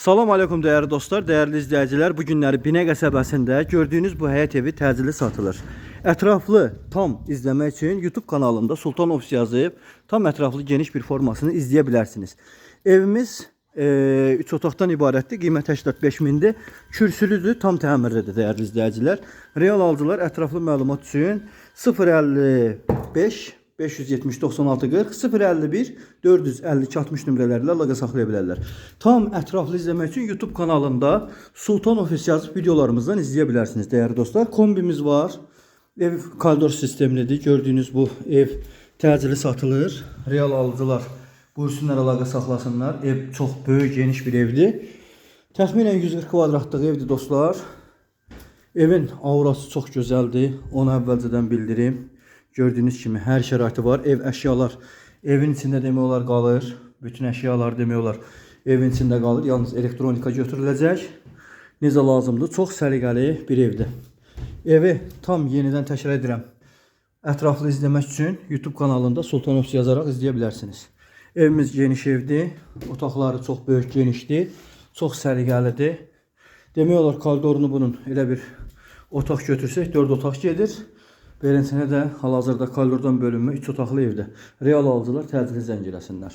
Salam aleykum dəyərli dostlar, dəyərli izləyicilər. Bu günləri Binə qəsəbəsində gördüyünüz bu həyət evi təcili satılır. Ətraflı tam izləmək üçün YouTube kanalımda Sultan Ofis yazıb tam ətraflı geniş bir formasını izləyə bilərsiniz. Evimiz 3 otaqdan ibarətdir. Qiymət 85 mindir. Kürsülüdür, tam təmirlidir dəyərli izləyicilər. Real alıcılar ətraflı məlumat üçün 055 570 96 40 051 452 60 nömrələrlə əlaqə saxlaya bilərlər. Tam ətraflı izləmək üçün YouTube kanalında Sultan Ofis yazıb videolarımızdan izləyə bilərsiniz dəyərli dostlar. Kombimiz var. Ev koridor sistemlidir. Gördüyünüz bu ev təcili satılır. Real alıcılar buyursunlar, əlaqə saxlasınlar. Ev çox böyük, geniş bir evdir. Təxminən 140 kvadratlıq evdir dostlar. Evin aurası çox gözəldir. Onu əvvəlcədən bildirim. Gördüyünüz kimi hər şəraiti var. Ev əşyalar evin içində demək olar qalır. Bütün əşyalar demək olar evin içində qalır. Yalnız elektronika götürüləcək. Necə lazımdır? Çox səliqəli bir evdir. Evi tam yenidən təkrar edirəm. Ətraflı izləmək üçün YouTube kanalında Sultan Ofis yazaraq izləyə bilərsiniz. Evimiz geniş evdir. Otaqları çox böyük, genişdir. Çox səliqəlidir. Demək olar koridorunu bunun elə bir otaq götürsək 4 otaq gedir. Beləsinə də hal-hazırda koridordan bölünmə 3 otaqlı evdir. Real alıcılar təcili zəng eləsinlər.